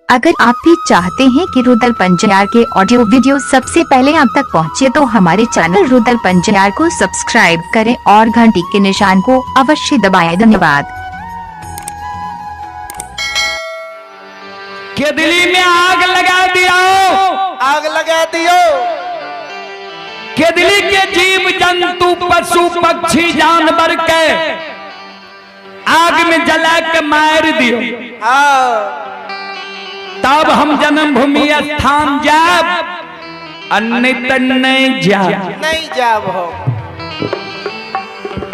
अगर आप भी चाहते हैं कि रुदल पंजियार के ऑडियो वीडियो सबसे पहले आप तक पहुंचे तो हमारे चैनल रुदल पंजियार को सब्सक्राइब करें और घंटी के निशान को अवश्य दबाएं। धन्यवाद। केदली में आग लगा दिया, आग लगा दियो। केदली के जीव जंतु पशु पक्षी जानवर के आग में जला के मार दियो। हाँ, तब हम जन्मभूमि स्थान जाब, अन्य नहीं जा नहीं जाब हो।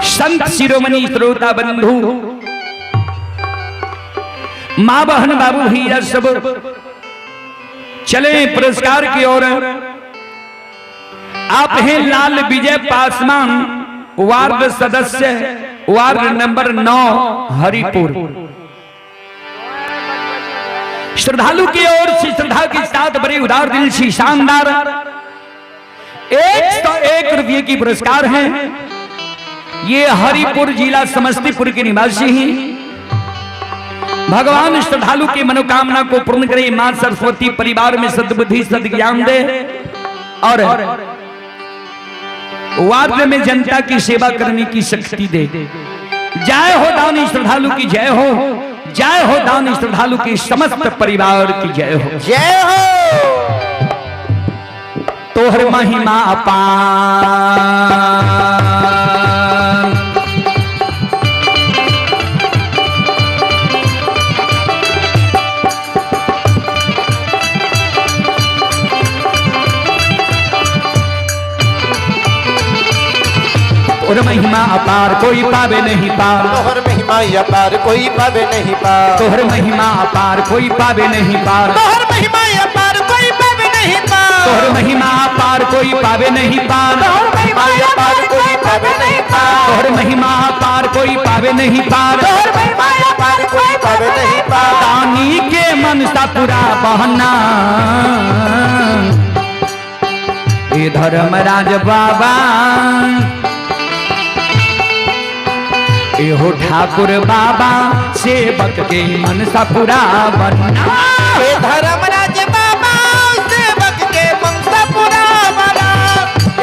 संत शिरोमणि श्रोता बंधु, माँ बहन बाबू भैया सब चले पुरस्कार की ओर। आप हैं लाल विजय पासवान, वार्ड सदस्य, वार्ड नंबर 9, हरिपुर। श्रद्धालु की ओर से श्रद्धा के साथ बड़े उदार दिल से शानदार 101 रुपये की पुरस्कार हैं। ये हरिपुर जिला समस्तीपुर के निवासी हैं। भगवान श्रद्धालु की मनोकामना को पूर्ण करे, मां सरस्वती परिवार में सद्बुद्धि सद्ज्ञान दे और वार्ड में जनता की सेवा करने की शक्ति दे। जय हो दानी श्रद्धालु की जय हो, जय हो दानी श्रद्धालु की समस्त परिवार की जय हो। जय हो। तोहर महिमा अपार, तोहर महिमा अपार कोई पावे नहीं पार। तोहर महिमा अपार कोई पावे नहीं पार। तोहर महिमा अपार कोई पावे नहीं पार। तोहर महिमा अपार कोई पावे नहीं पार। तोहर महिमा अपार कोई पावे नहीं पार। तोहर महिमा अपार कोई पावे नहीं पार। तोहर महिमा अपार कोई पावे नहीं पार। तोहर महिमा अपार कोई पावे नहीं पार। दानी के मन सा पूरा बहना, ये धर्मराज बाबा, एहो ठाकुर बाबा, सेवक के मन सा पूरा बना। हे धर्मराज बाबा, सेवक के मनसा पूरा बना।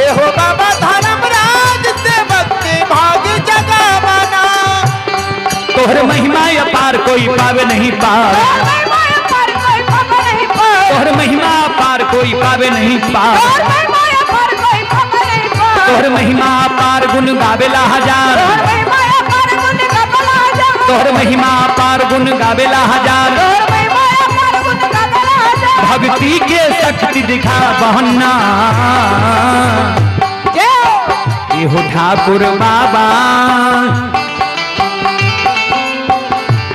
एहो बाबा धर्मराज, सेवक के भाग जगा बना। तोहर महिमा अपार कोई पावे नहीं पार। तोहर महिमा अपार कोई पावे नहीं पार। तोहर महिमा अपार गुण गावेला हजार। तोहर महिमा अपार गुण गावेला हजार। भक्ति के शक्ति दिखा बहना, एहो ठाकुर बाबा,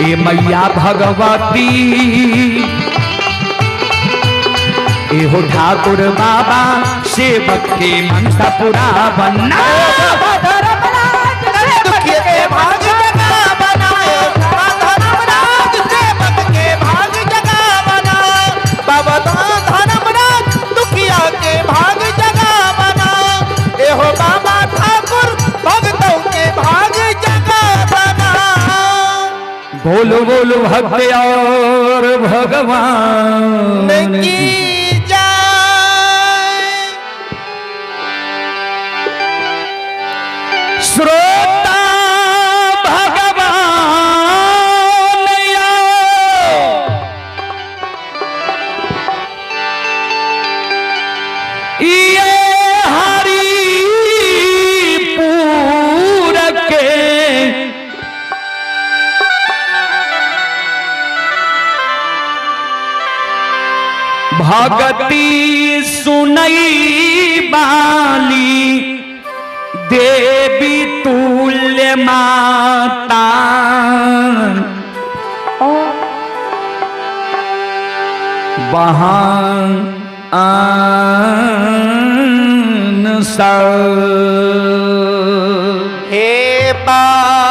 ए मैया भगवती, एहो ठाकुर बाबा, सेवक के मनसा पूरा बन्ना। दुखिए के भाग जगा बना। धर्मराज सेवक के भाग जगा बना। बाबा धर्मराज दुखिया के भाग जगा बना। एहो बाबा ठाकुर भक्तों के भाग जगा बना। बोलो बोलो भक्त और भगवान की जय। श्रोता भगवान ये हरिपुर के भगती सुनई बाली देवी तुल्य माता। बहान आन सर हे बाबू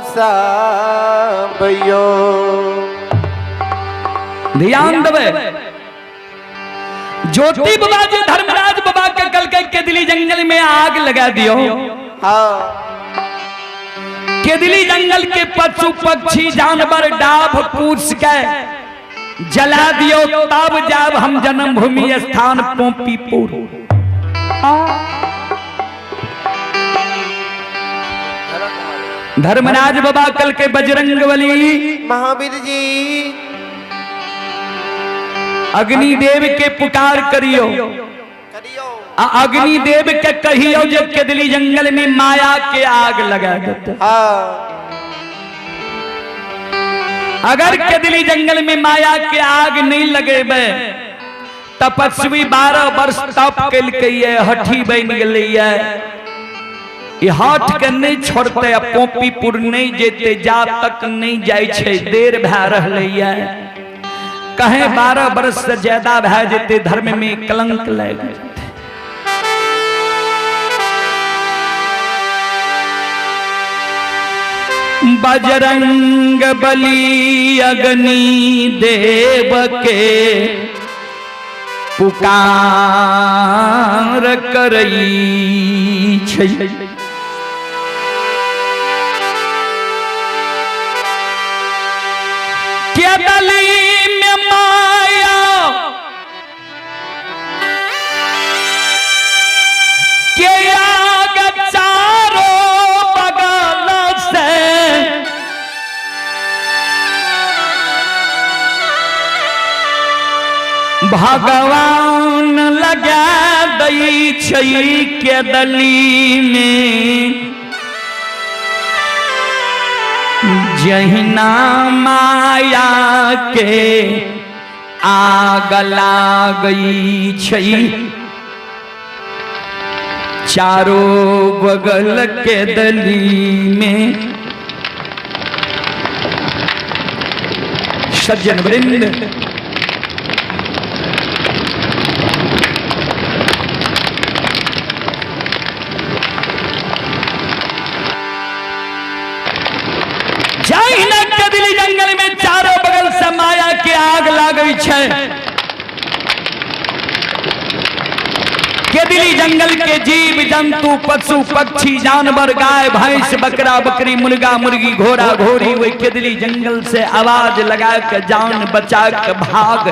साहब यो। ध्यान दबे ज्योति बाबा जी धर्मराज बाबा के कल के दिली जंगल में आग लगा दियो। हाँ। केदली जंगल के पशु पक्षी जानवर डाभ पूछ के जला दियो, तब जाब हम जन्मभूमि स्थान पोपीपुर। धर्मराज बाबा कल के बजरंग बली महावीर जी अग्निदेव के पुकार करियो, करियो। अग्निदेव के कहियो जे केदली जंगल में माया के आग लगा देते। हाँ। अगर केदली जंगल में माया के आग नहीं लगेबे, तपस्वी 12 वर्ष तप केलकै, हठी बन गेलै, ई हठ के नहीं छोड़ते, आ पोपीपुर नहीं जेते जा तक नहीं जाय छै, देर भए रहलै। कहे 12 वर्ष से ज्यादा भए जेते, धर्म में कलंक लग जेते। बजरंग बली अग्नि देव के पुकार करई छै। केदली में माया के आग चारो बगल से, भगवान लगा दै छै केदली में, जहिना माया के आग लागई छै, चारो बगल केदली में। सज्जन वृंद, जहिना केदली जंगल में चारों बगल से माया के आग लागै छै, केदली जंगल के जीव जंतु पशु पक्षी जानवर गाय भैंस बकरा बकरी मुर्गा मुर्गी घोड़ा घोड़ी वही केदली जंगल से आवाज लगा के जान बचा के भाग।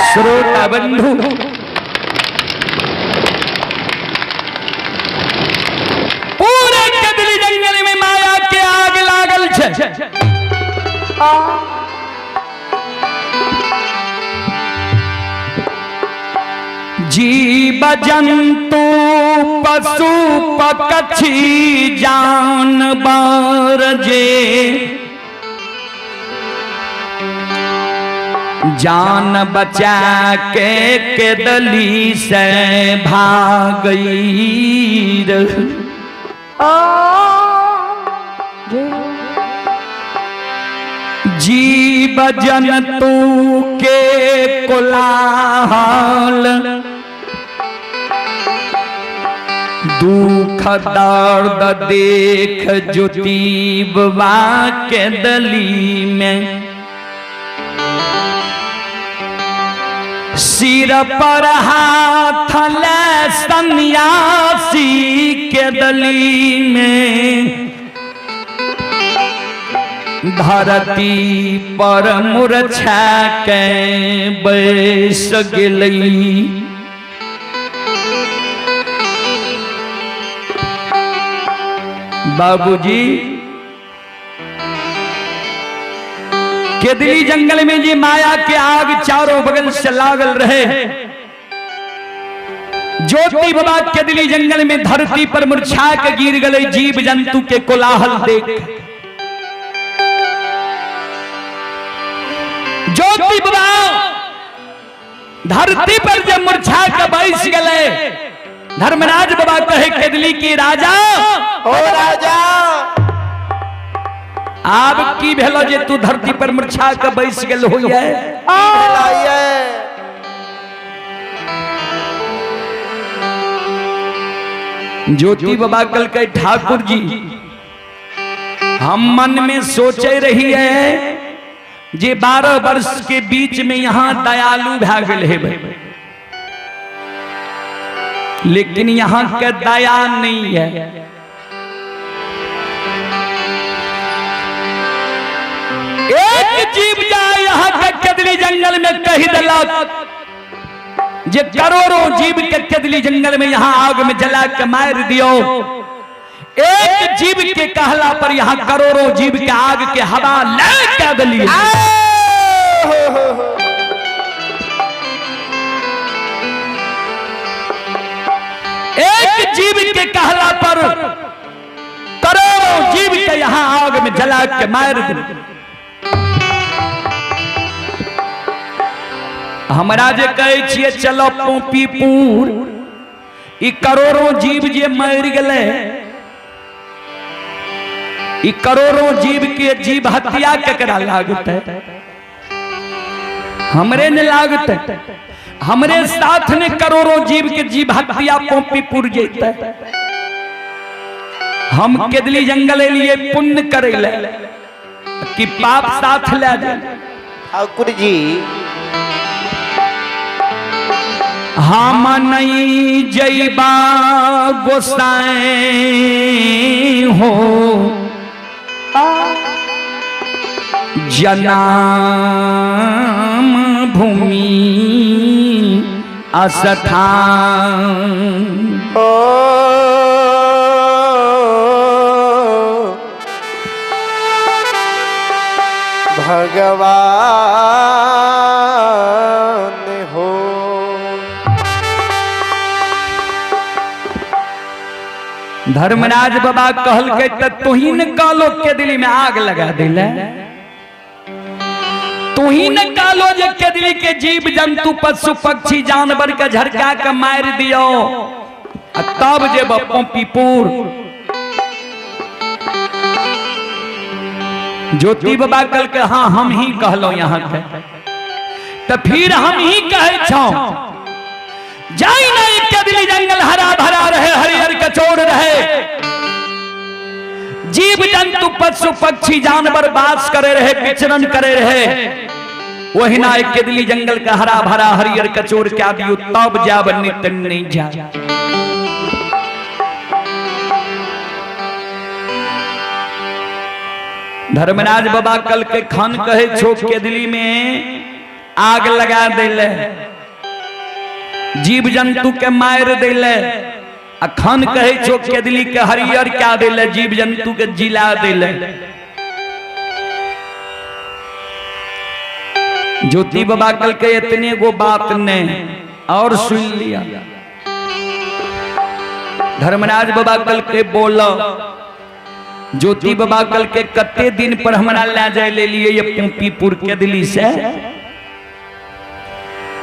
श्रोता बंधु, पूरे केदली जंगल में माया के आग लागल छै। जीव जंतु पशु पक्षी जानवर जे जान बचा के केदली से भागई रह। जीव जंतु के कोलाहल दुख दर्द देख ज्योति बाबा केदली में, सिर पर हाथ ले सन्यासी केदली में, धरती पर मूर्छा के बैस गेलई। बाबूजी केदली जंगल में जी माया के आग चारों बगल से लागल रहे, ज्योति बाबा केदली जंगल में धरती पर मूर्छा के गिर गए जीव जंतु के कोलाहल देख। ज्योति बाबा धरती पर जब मूर्छा के बैस गए, धर्मराज बाबा कहे केदली की राजा, ओ राजा, आब की भेलो जे तू धरती पर मूर्छा के बैस गेल होइए? भेलैये? ज्योति बाबा कहलकै ठाकुर जी हम मन में सोचे रही है जे 12 वर्ष के बीच में यहाँ दयालु भए गेल हेबै, लेकिन यहाँ के दया नहीं है। एक जीव जाए यहाँ के केदली जंगल में कही दिलक जे करोड़ों जीव के केदली जंगल में यहाँ आग में जला के मार दियो। एक जीव के कहला पर यहाँ करोड़ों जीव के आग के हवा ले के दिलिए। एक जीव के कहला पर करोड़ों जीव के यहाँ आग में जला के मार दिलिए। हमरा जे कहै छियै चलो पोपीपुर, ई करोड़ों जीव जे मरि गेलै, ई करोड़ों जीव के जीव हत्या केकरा लागतै? हमरे ने लागतै, हमरे साथ ने करोड़ों जीव के जीव हत्या पोपीपुर जेतै। हम केदली जंगल एलियै पुण्य करै ले कि पाप साथ ले जाए। ठाकुर जी हम नहीं जैबा गोसाई हो जनाम भूमि अस्थान। ओ भगवान हो। धर्मराज बाबा कहलकै त तुही ने कहलो के दिली में आग लगा दिले, तुही ने कहलो जे केदली के जीव जंतु पशु पक्षी जानवर के झरका के मार दियो, आ तब जे पोपीपुर। ज्योति बाबा कल के हाँ हम ही कहलो यहाँ के, तो फिर हम ही कहे छो जाई नहीं केदली जंगल हरा भरा रहे, हरिहर कचोर रहे, जीव जंतु पशु पक्षी जानवर वास करे रहे, विचरण करे रहे, वही ना एक केदली जंगल का हरा भरा हरिहर कचोर क्या दियो तब जाब नित नहीं जा। धर्मराज बाबा कल के खान कहे छो केदली में आग लगा दिले, जीव जंतु के मार दिले, आ खान कहे छो केदली के हरियर क्या दिले, जीव जंतु के जिला दिले। ज्योति बाबा कल के इतने गो बात ने और सुन लिया। धर्मराज बाबा कल के बोलो ज्योति बाबा कल के कते दिन पर हमरा ले जाए ले लिए ये पोपीपुर केदली से।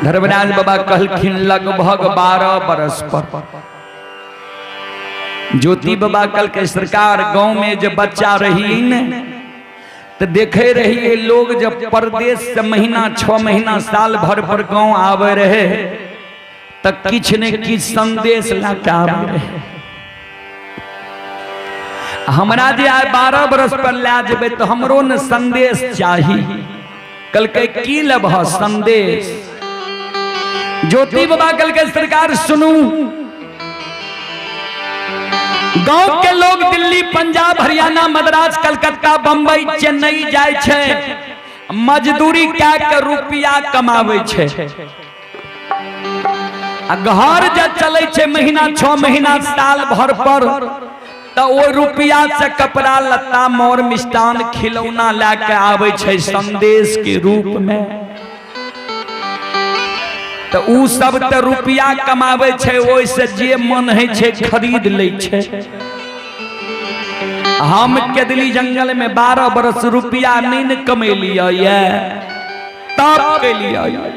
धर्मराज बाबा कहलखिन लगभग 12 बरस पर। ज्योति बाबा कल के सरकार गांव में जब बच्चा रही ने तो देखे रही लोग जब परदेश से महीना 6 महीना साल भर पर गांव आवे रहे तो किछ ने किछ संदेश लाके आवे रहे। हमरा जे आइ 12 बरस पर ले जेबै तो हमरो ने संदेश चाही। कल के की लेबह संदेश? ज्योति बाबा कल के सरकार सुनू, गांव के लोग दिल्ली पंजाब हरियाणा मद्रास कलकत्ता बंबई चेन्नई जाय छै, मजदूरी कए के रुपया कमाबै छै, आ घर जे चलै छै महीना 6 महीना साल भर पर तो ओ रुपया से कपड़ा लत्ता मोर मिष्टान खिलौना लए के आबै छै संदेश के रूप में। तो उ सब तो रुपया कमाबै छै, ओहिसे जे मन होइ छै खरीद लै छै। हम केदली जंगल में 12 बरस रुपया नहीं ने कमेलियै ये, तब केलियै।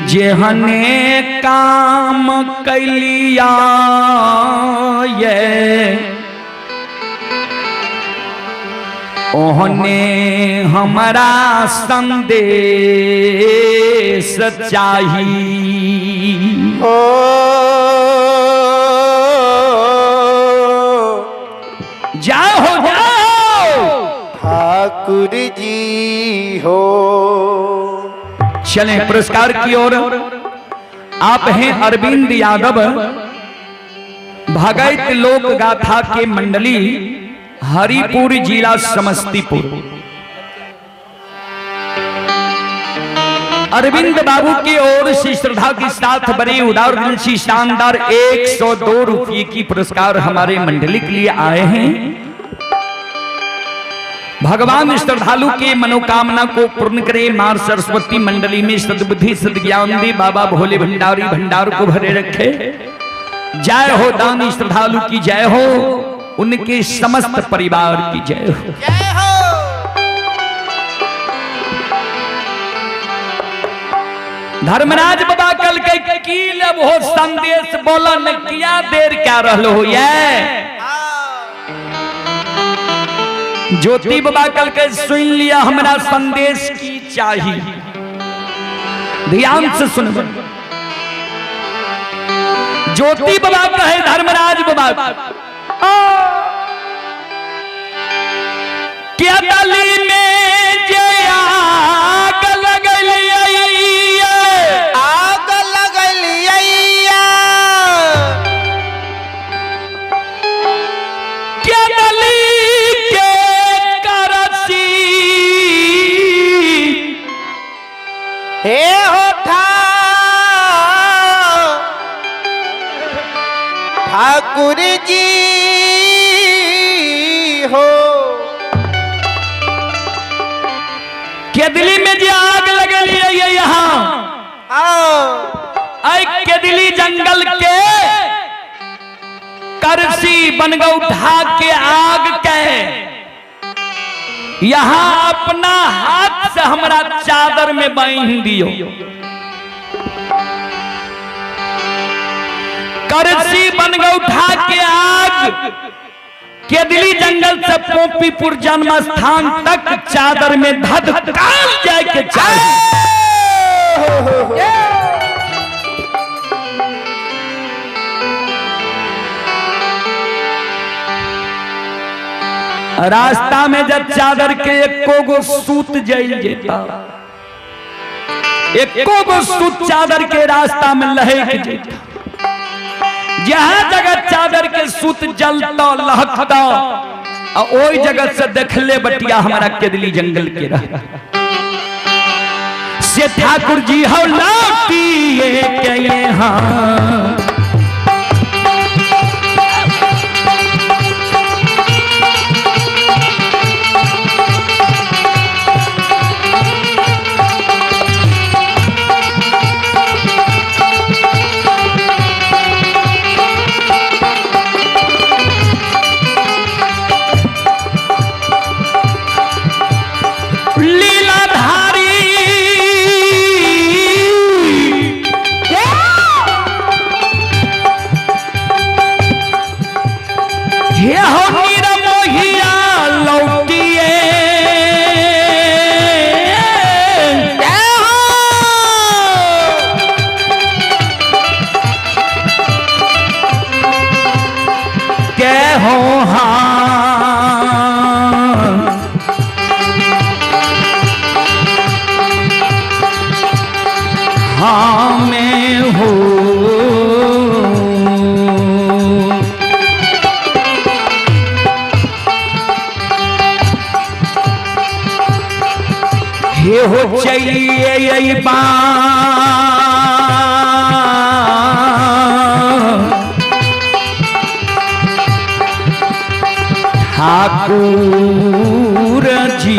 जेहने काम कैलिया ये ओहने हमारा संदेश संदेश चाही। ओ जाओ हो जाओ ठाकुर जी हो। चलें पुरस्कार की ओर। आप हैं अरविंद यादव, भगत लोक गाथा के मंडली, हरिपुर, जिला समस्तीपुर। अरविंद बाबू की ओर से श्रद्धा के साथ बड़े उदार दिल से शानदार 102 रुपये की पुरस्कार हमारे मंडली के लिए आए हैं। भगवान श्रद्धालु के मनोकामना को पूर्ण करे। मां सरस्वती मंडली में सद्बुद्धि सद्ज्ञान दे। बाबा भोले भंडारी भंडार को भरे रखे। जय हो दानी श्रद्धालु की जय हो, उनके समस्त परिवार की जय हो। जय हो। धर्मराज बाबा कल के की लब हो संदेश बोला न किया देर क्या रहलो हो ये। ज्योति बाबा कल के सुन लिया हमरा संदेश की चाहिए। ध्यान से सुन। ज्योति बाबा कहे धर्मराज बाबा क्या दली में जे आग लगलियै, आग लगलियै, क्या दली के करसी हे हो ठाकुर जी हो। केदली में जे आग लगलियै यहाँ हाँ ऐ केदली जंगल के करसी बनगौठा के आग के यहाँ अपना हाथ से हमरा चादर में बांध दियो। करसी बनगौठा के आग केदली जंगल से पोपीपुर जन्म स्थान तक चादर में धध काल जाए के चाहिए। रास्ता में जब चादर के एको गो सूत जल जेता, एको गो सूत चादर के रास्ता में लहक जेता, जहां जगह चादर के सूत जलता लहकता आ ओई जगह से देखले बटिया हमारा केदली जंगल के रह से ठाकुर जी हो लौटिए के यहाँ। लीलाधारी हे हो निरमोहिया लौटिए जय हो। के हो हाँ हाँ मैं हो हे हो चलिए बा ठाकुर जी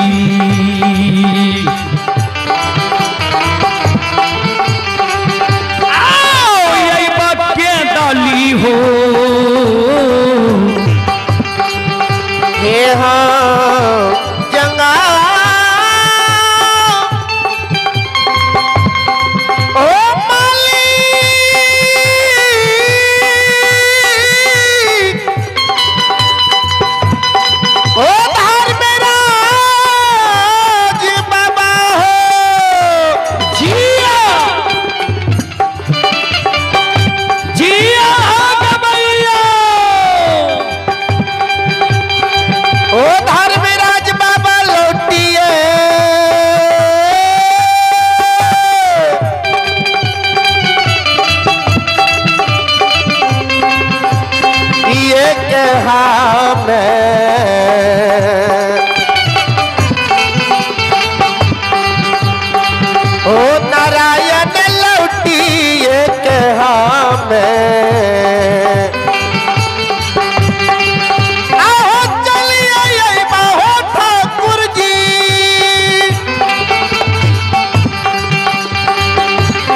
आओ यही बके डाली हो। हे हो जंगा ओ मालिक ओ नारायण लौटिए के हमें। आहो चलिए बाहो ठाकुर जी,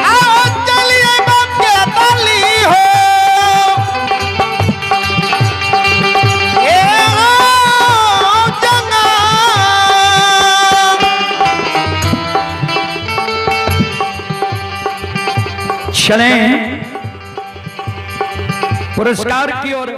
आओ चलिए बाप के ताली हो। ए ओ जंगा। चलें पुरस्कार की ओर।